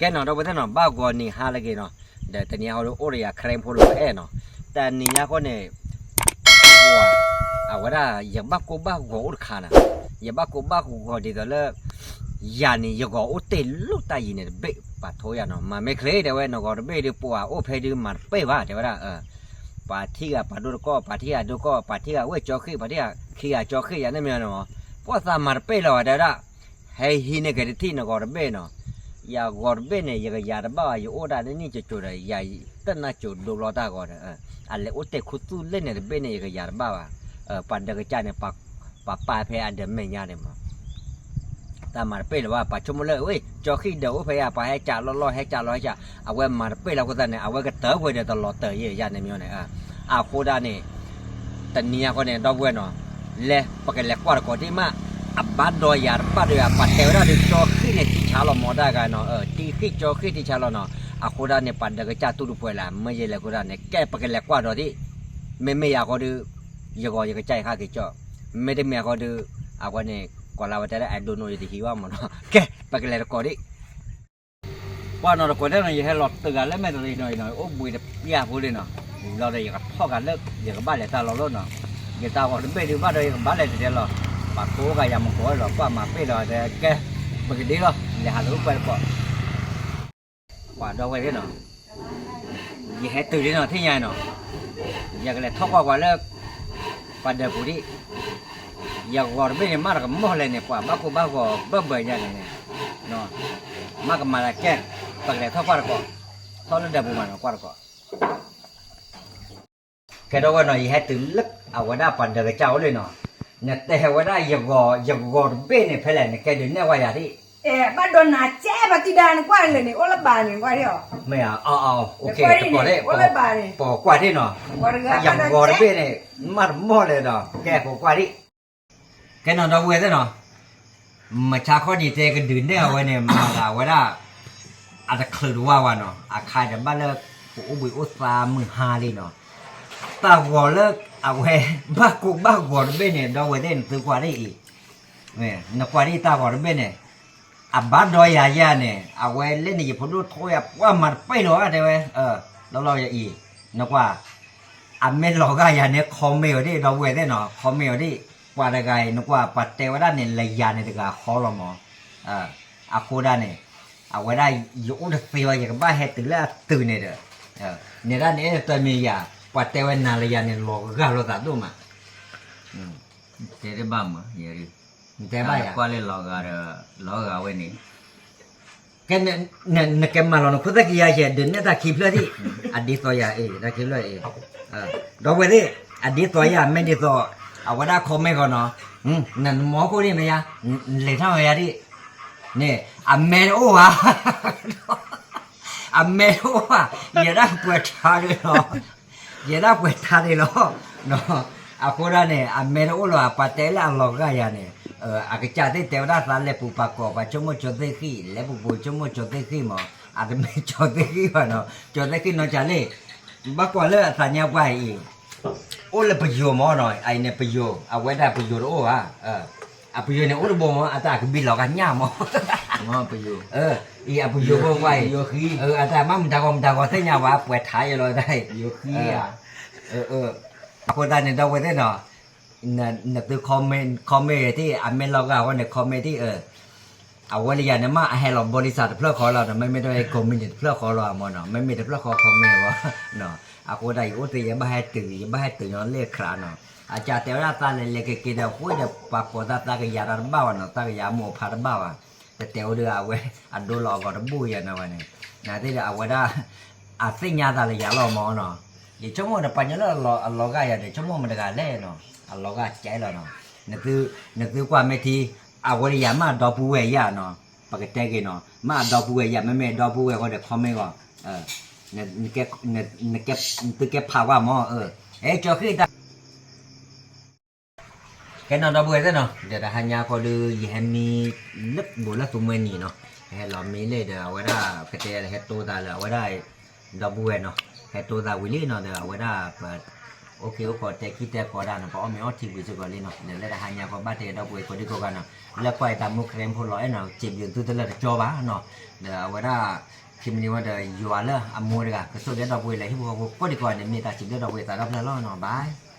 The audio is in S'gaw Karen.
ကဲနီၤ ဒီပုၢ်ဝဲၢ်သ့ၣ်နီၤ ဘၣ်ဂီၤနံၤဟါလၢအဂ့ၤနီၤ, ဒီးတနံၤအံၤဃီဒီး အိၣ်ဒီးယၤ ခရံာ်ဖိလီၤအဲၣ်နီၤ, တနံၤညါဃီန့ၣ် ပှၤ အဝဲဒၣ် ယဘၣ်ကိၢ်ဘၣ်ဂီၤအိၣ်တခါနီၤ, ယဘၣ်ကိၢ်ဘၣ်ဂီၤဒ်သိးလၢ ယၤန့ၣ် ယဂီၤအိၣ်တ့ၢ်လိာ်တၢ်ယံၤန့ၣ်တဘ့ၣ် ပှၤထိယၤနီၤ, မၤမ့ၢ်ချ့တဲဝဲ နဂီၤတဘ့ၣ်ဒုး ပှၤအိၣ်ဖဲဒုးမၤတပ့ၢ်ဘၣ် တဲဝဲဒၣ် ပှၤထံၣ်ဂၤပှၤဒိတကီၢ် ပှၤထံၣ်ဂၤဒိကီၢ် ပှၤထံၣ်ဂၤဝဲၢ်ကၠီဃ့ၣ် ပှၤထံၣ်ဂၤခံဂၤကၠီဃ့ၣ်ယၤန့ၣ်မ့ၢ်နီၤ, ပှၤသးမၤတပ့ၢ်လၢၤဘၣ် တဲဝဲဒၣ်, ဟဲဟံးန့ၢ်က့ၤတထံၣ်နဂီၤတဘ့ၣ်နီၤ, ယဂီၤတဘ့ၣ်န့ၣ် ယကယၤတဘၣ်ဘၣ် ယအိၣ်ဒၣ်လၢနံၣ်ကၠိၤကၠိၤဒီး ယၤတနၢ်ကၠိၤဒိဘျီတၢ်ဂီၤဒီး အလဲၤအိၣ်တဲာ်ခူသူၣ်လၢန့ၣ်တဘ့ၣ်န့ၣ် ယကယၤတဘၣ်ဘၣ်, ပှၤဒၢးကစၢ်န့ၣ် ပှၤပာ်ဖဲအဒၢးမဲာ်ညါန့ၣ်မး တၢ်မၤတပ့ၢ်လၢၤဘၣ် ပှၤဆိကမိၣ်လၢ ဝဲၢ်ကၠီဃ့ၣ်ဒၢးအိၣ်ဖဲယၤ ပှၤဟဲကးလီၢ်လီၢ် ဟဲကးလီၢ်ဟဲကး, အဝဲမၤတပ့ၢ်လၢၤအဃိသတးန့ၣ် အဝဲကတၢၢ်ပှဲၤဒီးတလီၤတၢၢ်ယဲၢ်ယၤန့ၣ်မ့ၢ်န့ၣ်, အဃိဒၣ်န့ၣ် တနံၤအံၤဃီန့ၣ် ဒီပုၢ်ဝဲၢ်နီၤ, လဲၤပကလဲၤကွၢ်တကိးဒံးမး, အဘၣ်ဒီးယၤတဘၣ်ဒီးယၤ ပှၤတဲဝဲဒၣ်ဒုး ကၠီဃ့ၣ်န့ၣ် ထံဆးလီၤမးတၢ်ဂၤနီၤ, ထံဃ့ၣ်ကၠီဃ့ၣ်ထံဆးလီၤနီၤ, အဃိဒၣ်န့ၣ် ပှၤဒၢးကစၢ်တူၢ်တပှဲၤလၢ မ့ၢ်ယဲလဲၣ်အဃိဒၣ်န့ၣ် ကဲပကလဲၤကွၢ်ဒီးဒံး, မ့မ့ၢ်ယၤဃီဒီး ယဂီၤယကစၢ်ယဟးက့ၤကၠီ, မ့တမ့ၢ်အဃီဒီး အဝဲန့ၣ် ကိးလၢဝဲတဲလၢ I don't know ယတဟံးဘၣ်မးနီၤ, ကဲ ပကလဲၤတကိးဒံး, ပှၤနီၤတကိးဒံးနီၤ ယဟဲလီၤတုၤဂၤလၢမဲာ်တရံးနီၤ အိၣ်ဘှံးတပျၢ်ဖိလံနီၤ, လီၤဒီးယကထီၣ်ဂၤလၢ ယကဘၣ်လဲၤတၢ်လီၤလီၤနီၤ, ယတၢ်ဂီၤတဘ့ၣ်ဒုးဘၣ်ဒီးယကဘၣ်လဲၤတတဲလီၤ, ပှၤကိးဂၤယၤမကိးလီၤ ကွၢ်မၤပ့ၢ်လီၤတဲ ကဲ ပကဒံးလီၤ လဲၤဟးလၢအိၣ်ပှဲၤတကိး ပှၤဒီပုၢ်ဝဲၢ်သ့ၣ်နီၤ, ယဟဲတုၤဒ်နီၤ ထံၣ်ညါနီၤ, ယကလဲၤထီၣ်ကွၢ်ကွၢ်လၢ ပှၤဒၢးပူၤဒံး, ယဂီၤတဘ့ၣ်န့ၣ် မ့ၢ်တကမီၢ်လဲၣ်န့ၣ် ပှၤဘၣ်ကိၢ်ဘၣ်ဂီၤဘၢၣ်ဘၢၣ်ညါန့ၣ်, မ့ၢ်ကမၤလၢကဲ, ပကလဲၤထီၣ်ကွၢ်တကိး, ထီၣ်လၢဒၢးပူၤမးနီၤ ကွၢ်တကိး ကဲဒီပုၢ်ဝဲၢ်နီၤ ယဟဲတုၤလၢအဝဲဒၣ်ပှၤဒၢးကစၢ်အိၣ်လံနီၤ, နတဲဝဲဒၣ်ယဂီၤ ယဂီၤတဘ့ၣ်န့ၣ် ဖဲလဲၣ် နကဲဒုးနဲၣ်ဝဲယၤဒံး, ဘၣ်ဒီးနၤကဲ ပှၤတံၤဒါနကွၢ်လၢာ်န့ၣ် အိၣ်လၢဘၣ်န့ၣ် ကွၢ်ဒံးအီၤ, မ့ၢ်အီၤ အိၣ်လၢဘၣ်န့ၣ်, ပကွၢ်ဒံးနီၤ, ယဂီၤတဘ့ၣ်န့ၣ် မ့ၢ်တမီၢ်လဲၣ်ဒီး ကဲပကွၢ်ဒံး, ကဲနီၤ ဒီပုၢ်ဝဲၢ်သ့ၣ်နီၤ မုၢ်ဆါခီန့ၣ် တဲကဒုးနဲၣ်အဝဲန့ၣ် မၤသးဝဲဒၣ် အတချုးတဝါဝဲနီၤ, အခါတဘၣ်လၢ ပအိၣ်ဘှံးအိၣ်သါမုၢ်ဟါလံနီၤ, တၢ်ဂီၤလၢအဝဲ ဘၣ်ကိၢ်ဘၣ်ဂီၤတဘ့ၣ်န့ၣ် ဒီပုၢ်ဝဲၢ်သ့ၣ် နသုကွၢ်ဒ်အံၤ, နကွၢ်ဒ်တၢ်ဂီၤတဘ့ၣ်န့ၣ်, အဘၣ်ဒီးယၤယၤန့ၣ် အဝဲလဲၣ်န့ၣ် ယဖိဒိၣ်ထိယၤ ပှၤမၤတပ့ၢ်လီၤတဲဝဲ, လီၤလီၤယအံၤ, နကွၢ် အမ့ၢ်လီၤဂာ်ယၤန့ၣ် comment အီၤဒံး ဒီပုၢ်ဝဲၢ်သ့ၣ်နီၤ, comment အီၤဒံး, ပှၤတဂၤအံၤ နကွၢ် ပှၤတဲဝဲဒၣ်န့ၣ် လၢယၤန့ၣ်တဂၤဃီလီၤမး, အဃိဒၣ်န့ၣ်, အဝဲဒၣ် ယအိၣ်တသ့ဘၣ် ယကဘၣ်ဟဲတုၤလၢအတုၤန့ၣ်ဒီး, န့ၣ်ဒၣ်န့ၣ် တမ့ၢ်ယၤ, ပှၤတဲဝဲနၤလၢယၤန့ၣ် လီၤဂာ်လိာ်သးဒိၣ်မး, တဲတဘၣ်မး, တဲဘၣ်ယၤ, ကွၢ်လၢလီၤဂာ်ဒီး လီၤဂာ်ဝဲန့ၣ် ကဲ, နကဲမၤလီၤနခိၣ်သၣ်ကယၤယဲ ဒုးနဲၣ်တၢ်ခံဖျၢၣ်ဒံး, အဒ်သိးယၤအံၤ တၢ်ခံဖျၢၣ်အံၤ, ဒီပုၢ်ဝဲၢ်သ့ၣ်, အဒ်သိးယၤ မ့ၢ်ဒ်သိး, အဝဲဒၣ် comment ဂီၤနီၤ, နမီၤခိၣ်ဒံးမ့ၢ်ယါ, လဲၤထီၣ်ဝဲယါဒံး, န့ၣ် အမဲတအိၣ်ဘၣ်, အမဲတအိၣ်ဘၣ်, ယဲဒၣ်ပှဲၤထါဒံးလီၤ ယဲဒၣ်ပှဲၤထါန့ၣ်လီၤ. အဃိဒၣ်န့ၣ် အမဲတအိၣ်လီၤ ပှၤတဲလၢအလီၤဂာ်ယၤန့ၣ်, အကစၢ်သ့ၣ်တဲဝဲဒၣ်သးလဲၤပူၤပာ်ကီၤ ပှၤဆိကမိၣ်ကၠီသ့ၣ်ဃံၣ် လဲၤပူၤပူၤဆိကမိၣ်ကၠီသ့ၣ်ဃံၣ်မး, အတမ့ၢ်ကၠီသ့ၣ်ဃံၣ်ဘၣ်နီၤ, ကၠီသ့ၣ်ဃံၣ်နီၢ်ကၢ်လ့ၣ်, ဘၣ်ကွၢ်လၢအသးညါပှၢ်အံၤ, အိၣ်လၢပယိၤမးနီၤ, အအံၤန့ၣ်ပယိၤ အဝဲဒၣ်ပယိၤတအိၣ်ဘၣ် အပယိၤန့ၣ်အိၣ်တဘိမး အတၢ်ကဘံလီၤကညၣ်မး, အံၤအပယိၤဖိဝဲအံၤ, အတၢ်မ့ၢ်မတၤဂီၤမတၤဂီၤသ့ၣ်ညါဝဲ ပှဲၤထါယဲလီၤတၢ်အံၤ, အဃိသတးန့ၣ် ဒီပုၢ်ဝဲၢ်သ့ၣ်နီၤ, နသု comment ထံၣ် အမ့ၢ်လီၤဂာ်အဃိန့ၣ် comment ထံၣ်, အဝဲလၢယၤန့ၣ် မ့ၢ်အဟဲလီၤ ဘီလံစၢ်တဖျၢၣ်ဃီလီၤဒီး မ့မ့ၢ်ဒီး comment တဖျၢၣ်ဃီလီၤမးနီၤ, မ့မ့ၢ်တဖျၢၣ်ဃီ comment ဝဲ, အဃိဒၣ်ယအိၣ်သ့ ယဘၣ်ဟဲတုၤ ယဘၣ်ဟဲတုၤညီလၢခရးနီၤ, အကစၢ်တဲဝဲဒၣ်သးလဲၤလဲၤက့ၤက့ၤဒီး ဃိဒီး ပှၤကိးသးသးကယၤတၢ်တဘၣ်ဘၣ်နီၤ, သးကယၤမိၢ်ဖးတဘၣ်ဘၣ်, တတဲဝဲဒီးအဝဲ အဒိလီၤအဂီၤတဘူၣ်ယၤန့ၣ်ဝဲန့ၣ်, နသ့ၣ်ဒီးအဝဲဒၣ် အသ့ၣ်ညါသးလၢယၤလီၤမးနီၤ, ယဆိကမိၣ်ဒီးပှၤကညီလၢအလီၤဂာ်ယၤဒီး ဆိကမိၣ်မတၤတဂၤလဲၣ်နီၤ, အလီၤဂာ်ကဲလီၤနီၤ, နသုကွၢ်မ့ၢ်ထံ, အဝဲလၢယၤမ့ၢ်အဒီပုၢ်ဝဲၢ်ယၤနီၤ, ပကတဲက့ၤနီၤ, မ့ၢ်အဒီပုၢ်ဝဲၢ်ယၤ မ့မ့ၢ်အဒီပုၢ်ဝဲၢ်ဃီဒီး comment ဂီၤ, နသုကဲဖးဝဲမး, အဲ ကၠီဃ့ၣ်တၢ် ကဲနီၤ ဒီပုၢ်ဝဲၢ်သ့ၣ်နီၤ, ဒီးတဟါညါဃီဒီး ယဟဲမံလၢဘူးလၢသူမှဲနံၤနီၤ, ဟဲလီၤမံလၢဒီး အဝဲဒၣ်ကတဲလၢဟဲတိသးလၢအဝဲဒၣ် ဒီပုၢ်ဝဲၢ်နီၤ, ဟဲတိသးဝံၤလံနီၤ ဒီးအဝဲဒၣ် ပ အိၣ်က့ၤအိၣ်ကီးတဲခံတဲကီးဒၣ်နီၤ, ပအီၣ်မ့ၤအီထံဝံၤစ့ၢ်ကီးလံနီၤ, ဒီးလၢတဟါညါဃီဘၣ်တဲဒီပုၢ်ဝဲၢ်ကိးဒံကိးဂၤနီၤ, လၢကွၢ်အံၤတၢ်မူခရံာ်ဖိလီၤအဲၣ်နီၤ, စံးဘျုးသုတလၢတကၠီဘၣ်နီၤ, ဒီးအဝဲဒၣ် ခံမံၤတဝီဒီး ယွၤလၢအမိၢ်တဂၤ ကဆိၣ်ဂ့ၤဒီပုၢ်ဝဲၢ်လၢဟံၣ်ဖိဃီဖိကိးဒံကိးဂၤန့ၣ် မ့ၢ်တၢ်စံးဘျုးဒီပုၢ်ဝဲၢ်သးဒီဖျၢၣ်လီၤနီၤ bye.